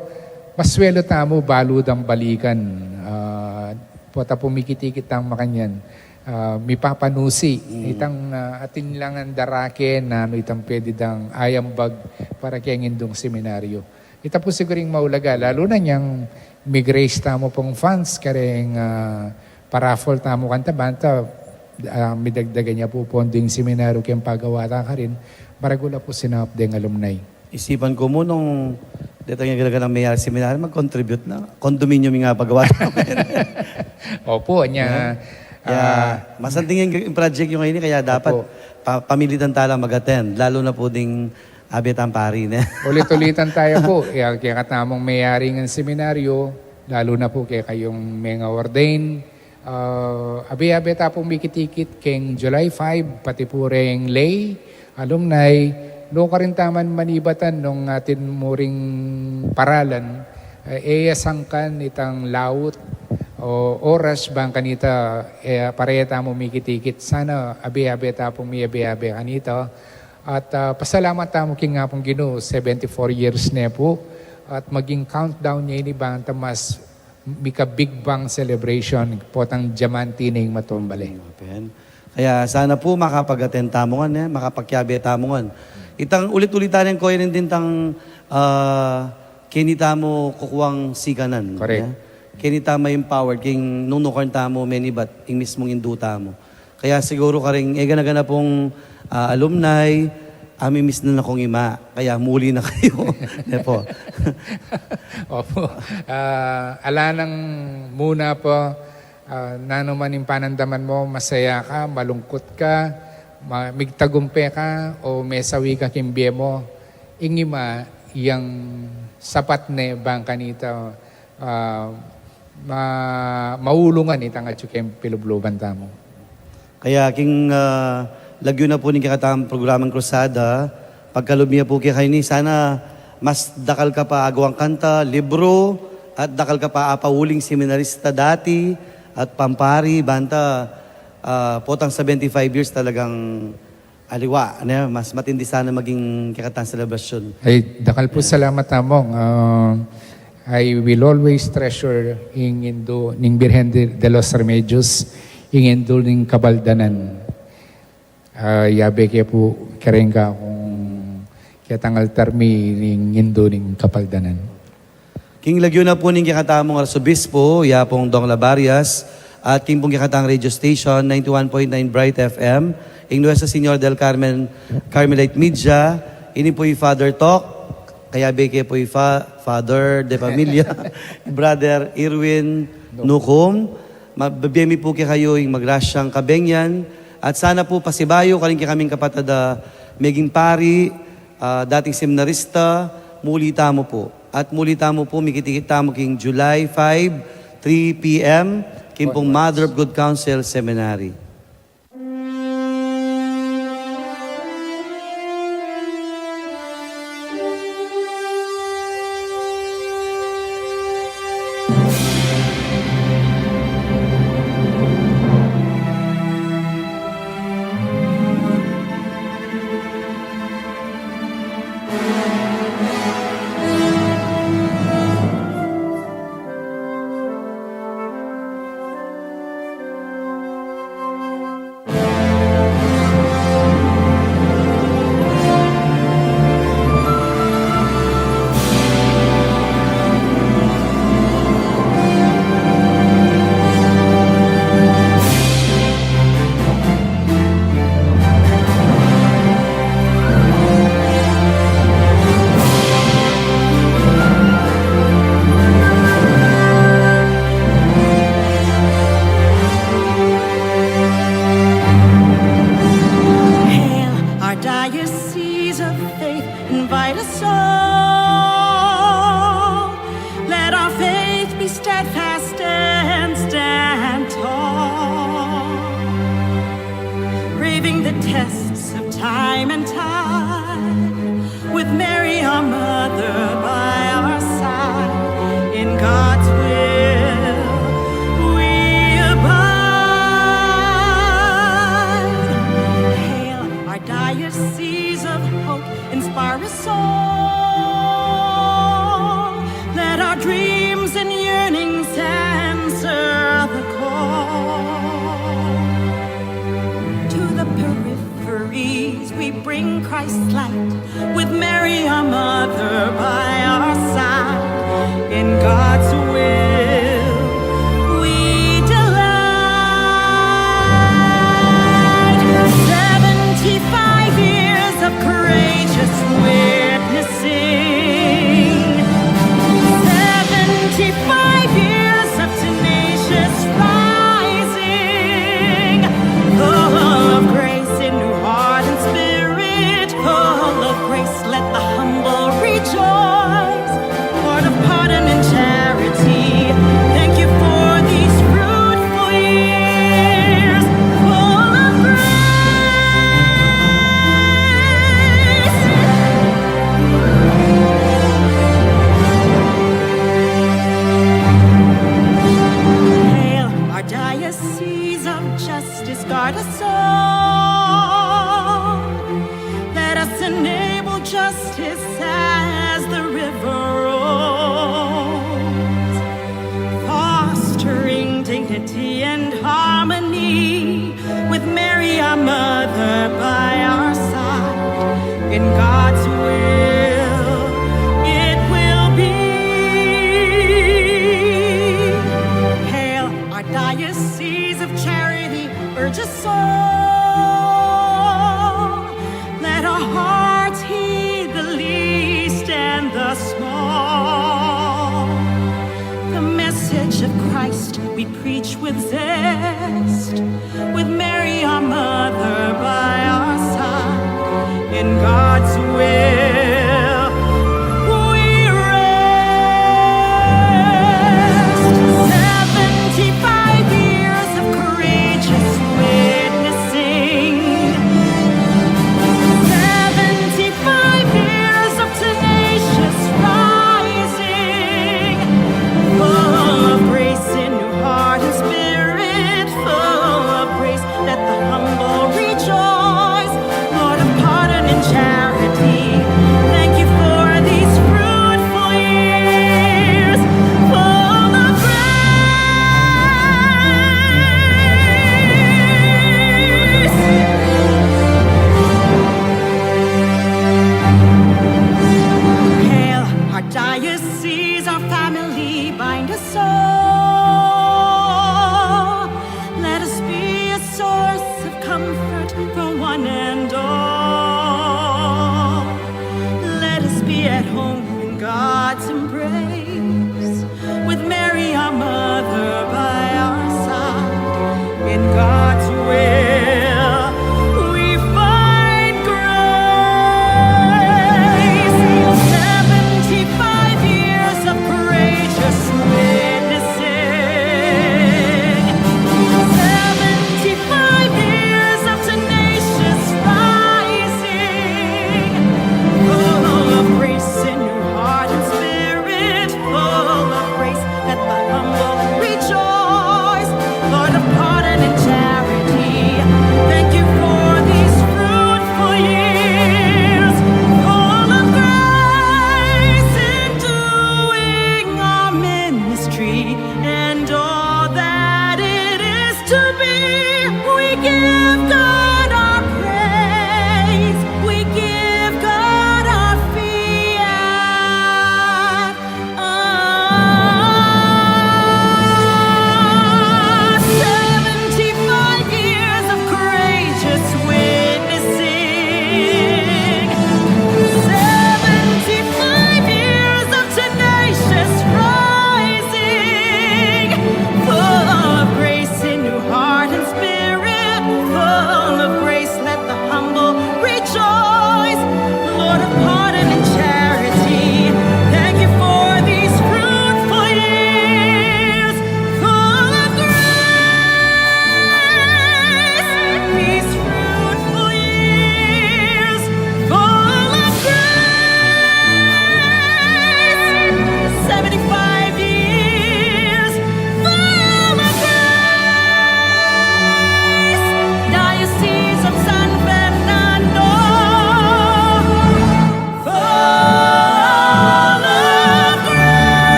maswelu tamu, balu dang balikan. Ah, pota pu mikit-ikit tang makanyan. Ah, mipapanusi. Mm. Itang, ah, atin la ngan darake, nanu itang pwede dang ayambag para keng Indung Seminaryo. Ita pu siguru ing maulaga, lalu na inyang migrace tamu pung funds kareng, ah, paraffle tamu kanita, banta, ah, midagdagan ya pu pondo ing seminaryo keng pagawa ta karin, maragul la pu sinaup deng alumni. Isipan ku mu nung detang iganaganang meyari seminaryo, mag-contribute na. Condominium ing pagawa tamu. Opo, nya, Ya. Ya, ah, masanting ing project yu ngeni, kaya dapat Opo. pa-, pamilitan tala mag-attend, lalu na pu ding abe tang pari, ne? Ulit-ulitan taya pu, ya, kekatamung meyari ngan seminaryo, lalu na pu kekayung menga-ordain. Ah, abe-abe ta pung mikit-ikit keng July five, pati pu reng lay, alumni, nukarin ta man manibatan nung atin mu ring paralan, e, e ya sangkan itang laut o oras bang kanita, e, para ya tamu mikit-ikit. Sana abe-abe ta pung miyabe-abe kanita. At, ah, pasalamat tamu king Apung Ginu, seventy-four years ne pu. At maging countdown ne ini bang ta mas mika-Big Bang celebration, potang diamante ne ing matumbale. Amen. Kaya sana pu makapag-attend tamu ngan, e, makapagkiabe tamu ngan. Itang ulit-ulitan ne ku rin din tang, ah, keni tamu kukuang sikanan, Correct. e. Keni tamu empowered, king nung nukarin tamu menibat, ing mismung Indu tamu. Kaya siguru karing, e, gana-gana pung, ah, alumni, amimiss na kung ima, kaya muli na kayu. Ne pu. Opo. Ah, ala nang muna pu, ah, nanu man ing panandaman mu, masaya ka, malungkut ka, ma-, migtagumpe ka, o mesawi ka king bie mu, ing ima, yang sapat ne bang kanita, ah, ma-, maulungan itang atyu keng pilubluban tamu. Kaya king, ah, lagyu na pu ning kekatang programang Krusada, pagkalub mi pu kekayu ini, sana mas dakal ka pa agawang kanta, libru, at dakal ka pa apauling seminarista dati, at pampari, banta, ah, potang seventy-five years talagang aliwa, ne? Mas matindi sana maging kekatang selebrasyon. Ay, dakal pu salamat, Among. Ah, I will always treasure ing Indu ning Birhen de, de los Remedios, ing Indu ning Kabaldanan. Ah, yabe ke pu, kareng kakung kekatang altar mi ning Indu ning Kabaldanan. King lagyu na pu ning kekatamung Arsobispo, ya pung Dong Labarias, at king pung kekatang radio station, ninety-one point nine Bright F M, ing Nuestra Señora del Carmen Carmelite Media, ini pu i Father Tok, Kayabe ke pu i fa-, Father de Familia, Brother Irwin Nukum. Mabibie mi pu kekayu ing magrasyang kabengyan. At sana pu pasibayu karing kekaming kapatad a meging pari, ah, dating seminarista, muli tamu pu. At muli tamu pu, mikit-ikit tamu king July five, three P M, king pung Mother of Good Counsel Seminary. Hail, our diocese of faith, invite us all. Let our faith be steadfast and stand tall, braving the tests of time and tide, with Mary our mother by our side. In God's will we abide. Hail, our diocese of hope, inspire us all. Let our dreams and yearnings answer the call. To the peripheries we bring Christ's light, with Mary our mother by our side. In God's will we delight. Seventy-five years of courageous witnessing, seventy-five years of tenacious rising, full of grace in new heart and spirit, full of grace, let the humble rejoice. Lord of pardon and charity, thank you for these fruitful years, full of grace. Hail, our diocese of justice, guard us all. Let us enable justice as the river rolls, fostering dignity and harmony, with Mary our mother by our side. In God's will it will be. Hail, our diocese of charity, urge us all. Let our hearts heed the least and the small. The message of Christ we preach with zest, with Mary our mother by our side. In God's will we rest. Seventy-five years of courageous witnessing, seventy-five years of tenacious rising, full of grace in new heart and spirit, full of grace, let the humble rejoice. Lord of pardon and charity,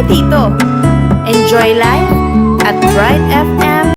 dito. Enjoy life at Bright F M.